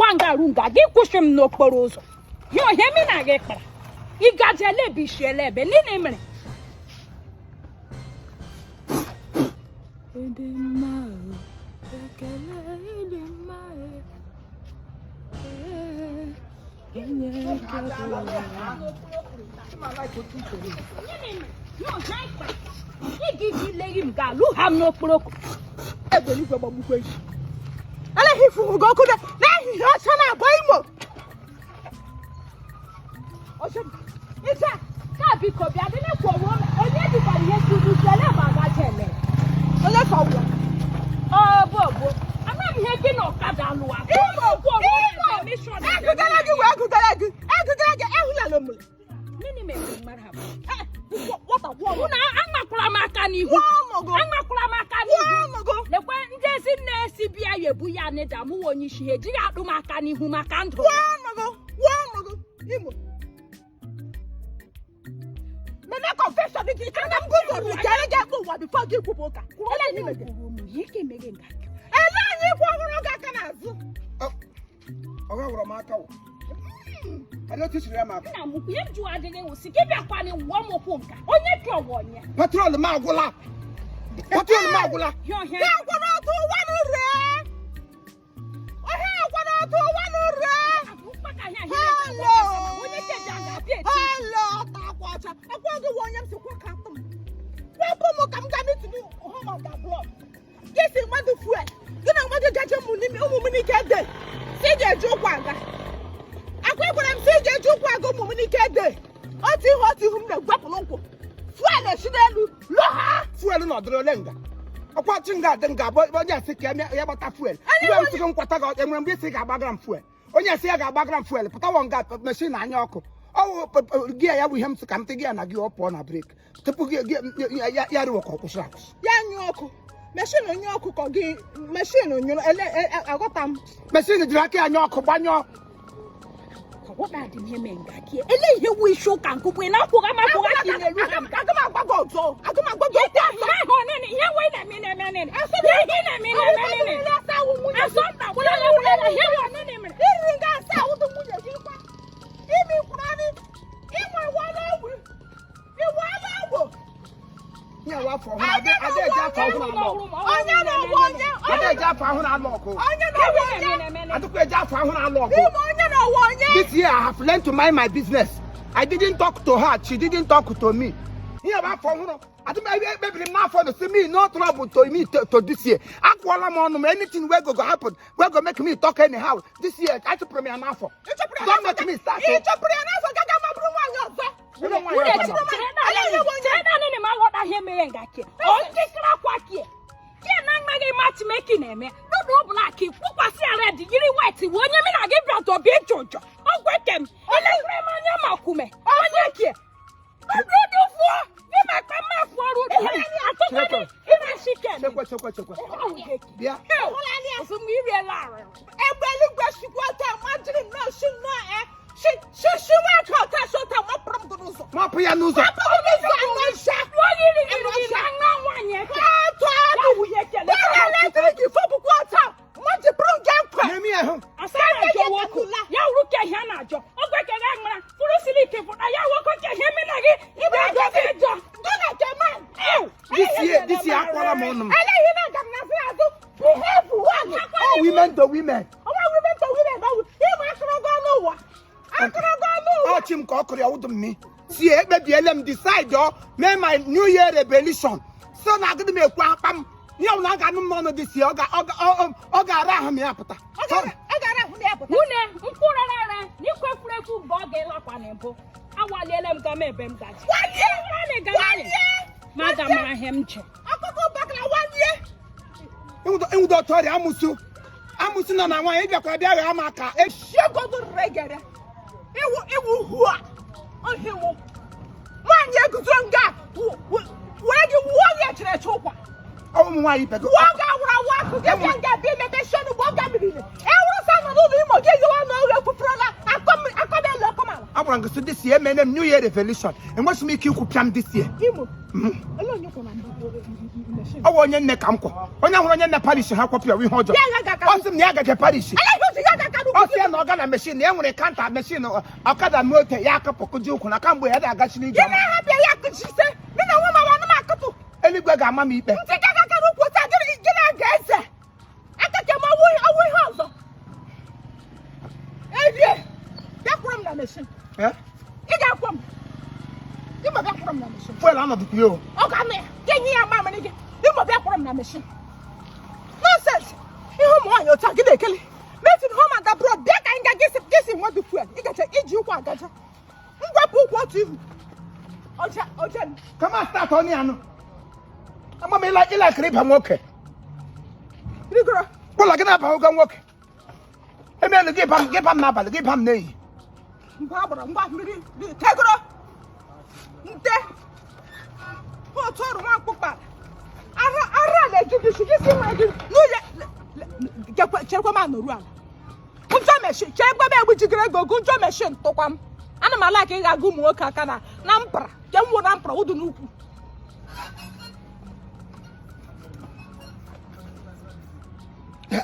Kwa nga ru nga gị kwụsị m n'okporo ụzọ. Ihe ohe mi na gị kpara. Ị gaje elebe isi elebe nini mere. Ịdị mma o, ekele ịdị mma e. Ee, onye kere ụwa. Ị ga-alụ ha m n'okporoko. Egbe eluigwe gbagbukwe gị. Eleghị ifuru gị ọkụ n'ehihie ọcha na-agba Imo. Ije ka biko bịa dị n'ekwu ọwụ onye dịkwara ihe suru ele ma agaje ele. Onye ka ọwụ? Ọ bụ ọbụ. Amaghị m ihe gị na ọkada lụwa. Imo, Imo, egudere gị wee gudere gị, egudere gị ehụlala m. Gịnị mere mmadụ abụọ? Nwata gwụọ Unu amakwala m aka n'ihu. Amakwala m aka n'ihu. Lekwe ndị ezi nne si bịa ya ebu ya nịda mụ onye isi ha ejighị akpụ m aka n'ihu maka ndụ. Imo. Meme confession gị ka na m gụzọrọ ike gị akpụ ụwa before gị kwupụ ụka. Ele anyị mege. Ele anyị kwụ ọhụrụ gị aka n'azụ. Ọ gawụrụ m aka wụ. Ele otu siri ya ma. Nna m ukwu, ihe m jụrụ adịghị wụsị gị bịakwana wụọ m ụkwụ nka. Onye ka ọwụ onye? Petrol m agwụla. Petrol m agwụla. Ihe ọhịa. Ya gwara otu ụwa n'ure. Ọhịa gwara otu ụwa n'ure. Hello. Hello, ọta akwa ọcha. Akwa gị wụ onye m si kwa ka atụ m. Kwapụ m ka m gaa meeting home of the blood. Gị si mmadụ fuel. Gị na nwa gị gaje ụmụ m n'ike de. Si ị ga-eji ụkwụ aga. Akwa gwara m si ị ga-eji ụkwụ aga ụmụ m n'ike de. Otu ihu m na-egwepụrụ ụkwụ. Fuel esi n'elu lụọ ha. Fuel nọdụrụ ole nga. Ọkwa chi nga adị nga onye asị ka ya gbata fuel. Mgbe m sị gị nkwata gị enwere mgbe isi ga-agbagara m fuel. Onye asị ya ga-agbagara m fuel pụtawa nga machine anya ọkụ. Ọwụ gị ya bụ ihe m sị ka m tị gị ya na gị ọ pụọ na brake tupu gị ya rịwa ka ọ kwụsịrị akwụsị. Ya nyụọ ọkụ. Machine nyụọ ọkụ ka gị machine nyụrụ ele aghọta m. Machine jiri aka ya anya ọkụ gbanyụọ. Ọwụda dị ihe mee nga gị. Ele ihe wu isi ụka nke bụ na akwụghị m akwụghị ka ị na-eru ha m. Aga m agwa gị ọzọ. Aga m agwa gị okwu ọzọ. Ihe ahụ nene, ihe wee na-eme na-eme nene. Ihe ihe na-eme na-eme nene. Asọmpi gwụla ya gwụla ya ihe wee nene mere. Iriri nga asa ahụ dị nwunye gị kwa. Imi kwurani. Ịnwe iwala ogwu. Iwala ogwu. Ihe wa afọ ọhụrụ ada eji afọ ọhụrụ alụ ọgụ. Onye na-ọgwụ onye. Ada eji afọ ọhụrụ alụ ọgụ. Onye na-ọgwụ onye. Adịkwa eji afọ ọhụrụ alụ ọgụ. Ime onye na-ọgwụ onye. This year I have learned to mind my business. I didn't talk to her. She didn't talk to me. Ihe bụ afọ ọhụrụ. Adị m ekpebiri m n'afọ na si me no trouble to me to this year. Akwụọla m ọnụ m anything wey go go happen wey go make me talk anyhow. This year achụpụrụ m ya n'afọ. Don't make me start. Ị chọpụrụ ya n'afọ gaga ma bụrụ nwaanyị ọzọ. Ụlọ nwaanyị ọzọ. Chere naanị m aghọta ihe mere nga kie. Ọ nkịkịrị akwa kie. Kie na mmaghị matchmaking na-eme. N'ụlọ ọbụla ka kwụkwasị ya red yiri white wee onye mụ na gị bịa dọbịa ịjụ ụjọ. Ọgwụ eke m. Elekere m anya ma kwume. Onye kie. Rudu fụọ. Gị maka mma fụọ rudu. Atụkwanị ịna-achị ken. Chekwe chekwe chekwe. Bịa. Ozugbo iriela arịrị. Egbe eluigwe sikwa ọtọ ma jiri nnọọ si nnọọ e. Si si si nwa aka ọtọ si ọtọ mapụrụ m gị n'ụzọ. Mapụ ya n'ụzọ. Mapụrụ m n'ụzọ anụ ncha. Ruo yiri yiri yiri aṅa nwaanyị eke. Atụ anụ. Gbara eletrik fọbụkwa ọtọ. Ma jipụrụ gị nkwa. Na-eme ya hụ. Asa na-ajọ nwoke. Ya wuru ka ihe a na-ajọ. Ogwe ka ga mara. Furu siri ike fụta ya nwoke ka ihe mena gị. Ibe ego gị jọ. Gịnị ka man? This year akwụọla m ọnụ m. Eleghị na aga m n'azụ azụ. Behave one. All women to women. Ọnwa women to women. Ịma akụrụgọ ọnụ ụwa. Akụrụgọ ọnụ ụwa. Ọ chi m ka ọ kụrụ ya ụdụ mmi. Si ekpebiele m decide ọ mee my new year revolution. So na agịdị m ekwu akpa m. Ihe ọbụla a ga-anụ m n'ọnụ dị si ọ ga-ara ahụ m ya pụta. Ọ gara ahụ na ya pụta. Nwunye mkpụrụ ara n'ikwe egwuregwu mgbe ọ ga-elakwa na mbụ. Awaliele m gama ebe m gaji. Walie! Walie! Ma aga mara ihe m je. Akụkọ bakara walie! Enwudo otu ọrịa amụsụ. Amụsụ nọ na nwaanyị ịbịakwara bịa ghaa m aka. Esiegodo regere. Iwu iwu hụ a. Ohiwu. Nwaanyị eguzo nga were gị wuo ya echere eche ụkwa. Ụmụ nwaanyị ibe gị. Wuo ga awụrụ awụ akụ gị bịa nga bịa emepe shọnụ mgbe ọ ga miriri. Ewụrụ sa nọ n'ụlọ Imo gị yiwa na oghe kwupụrụla akọm elu akọm ala. Agwara m gị sị this year emene m new year revolution. Enweghị m ike ikwu pịam this year. Imo. Ele onye kwụ na mbụ machine. Ọ bụ onye nne ka m kwọ. Onye hụrụ onye nne parish ha kwọpịa ihe ọjọọ. Ya ya ga-aka. Ọ sị m na ya gaje parish. Ele ihe o ji ya ga-aka Ọ sị kwọga na machine ya nwere counter machine ọkada moto ya akapụkụji ụkwụ na kamgbe ya na-agachiri ije Gị na-ahapụ ya kụchise mị na nwa ma anụ m akụpụ. Eluigwe ga-ama m ikpe. Ntị gị agakara ụkwụ taa gị na-aga eze. Aka ka m ọwụ ihe ọzọ. Erie bịa kwụrụ m na machine. Eh? Ị ga-akwọ m. Imo bịa kwụrụ m na machine. Fuel anọdụkwa ya o. Ọ ga-anụ ya. Ga-enye ya mamịrị gị. Imo bịa kwụrụ m na machine. Nonsense. Ihe ụmụ nwaanyị otu a gị na-ekele. Meeting home and abroad bịa ka anyị ga gị si nwa dị fuel. Ị gacha iji ụkwụ agacha. Ngwapụ ụkwụ otu ihu. Ọcha ọcha. Come on, start on ya nụ. Ama m ịlakịrị ịba nwoke. Rigoro. Ụlọ gị na-aba oge nwoke. Emelu gị ba m gị ba m n'abalị gị ba m n'ehihie. Ngwa agbara ngwa mmiri tegoro. Nte. Otu ọrụ nwa mkpụkpa. Ara ara na-eju gị gị si nwa gị n'ụlọ chekwa m anọru ala. Njọ machine chekwa m egbujigere ego gụ njọ machine tụkwa m. Ana m ala ka ị ga-agụ ụmụ nwoke aka na na mpara ke m wụ na mpara ụdụ n'ukwu.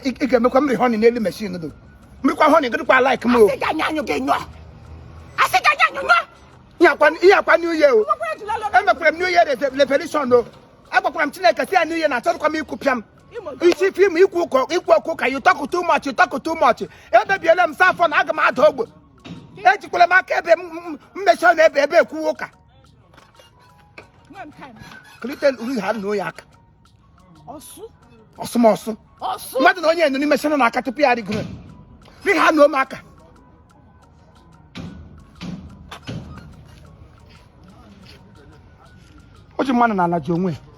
Ị ga-emekwa mmiri honey n'elu machine do. Mmirikwa honey gịdịkwa like m o. Asị gị anya anyụ gị nyụọ. Asị gị anya anyụ nyụọ. Ihe akwa New Year o. Nwekwara ejula lọrọ. Emekwara m New Year revelation o. Agwakwara m Chineke si ya New Year na achọrọkwa m ikwupịa m. Isi film ikwu ụka ikwu okwu ka you talk too much, you talk too much. Ekpebiela m sa afọ na aga m ada ogbe. Ejikwala m aka ebe mmechi ọ na-ebe ebe ekwu ụka. Nwe m time. Kulite uru ha na oyi aka. Ọsụ. Ọsụmọsụ. Ọsụ. Mmadụ na onye nọ n'ime shanụ na-aka tupu ya rigoro. Ri ha na ome aka. O ji mmanụ n'ala ji onwe ya.